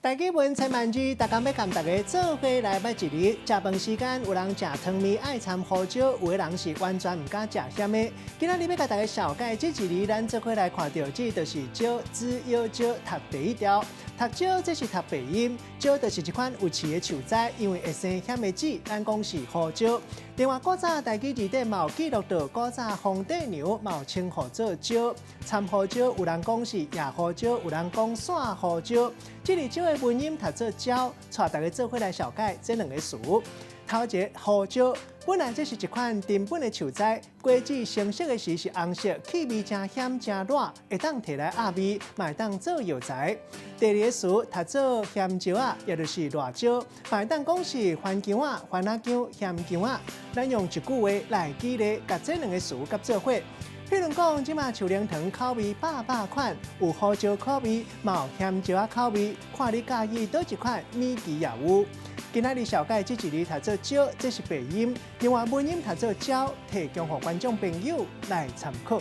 台語文千萬字，逐工欲共大家做伙來捌一字。食飯時間，有人食湯麵愛摻胡椒，有的人是完全毋敢食鹹的。今仔日欲共大家紹介這一字，咱做伙來看著，這就是椒，子腰蕉，讀第一條。讀椒這是讀白音，椒就是一款有刺的樹栽，因為會生鹹的籽，咱講是胡椒。另外，古早台語字典嘛有記錄著，古早皇帝娘嘛有稱呼做椒，摻胡椒有人講是野胡椒，有人講散胡椒。這個椒的文音讀做椒，帶大家做伙來紹介這兩个詞。頭一个胡椒，本來這是一款珍本的樹栽，果子成熟的時是紅色，氣味誠鹹誠辣，會當提來鴨味，嘛會當做藥材。第二个詞讀做鹹椒仔，也就是辣椒，嘛會當講是番薑仔、番仔薑、鹹薑仔。咱用一句話來舉例，共這兩个詞佮做伙。譬如講，這馬樹奶糖口味百百款，有胡椒口味，嘛有鹹椒仔口味，看你佮意佗一款，米奇也有。今仔日紹介這一字讀做椒，這是白音；另外文音讀做椒，提供予觀眾朋友來參考。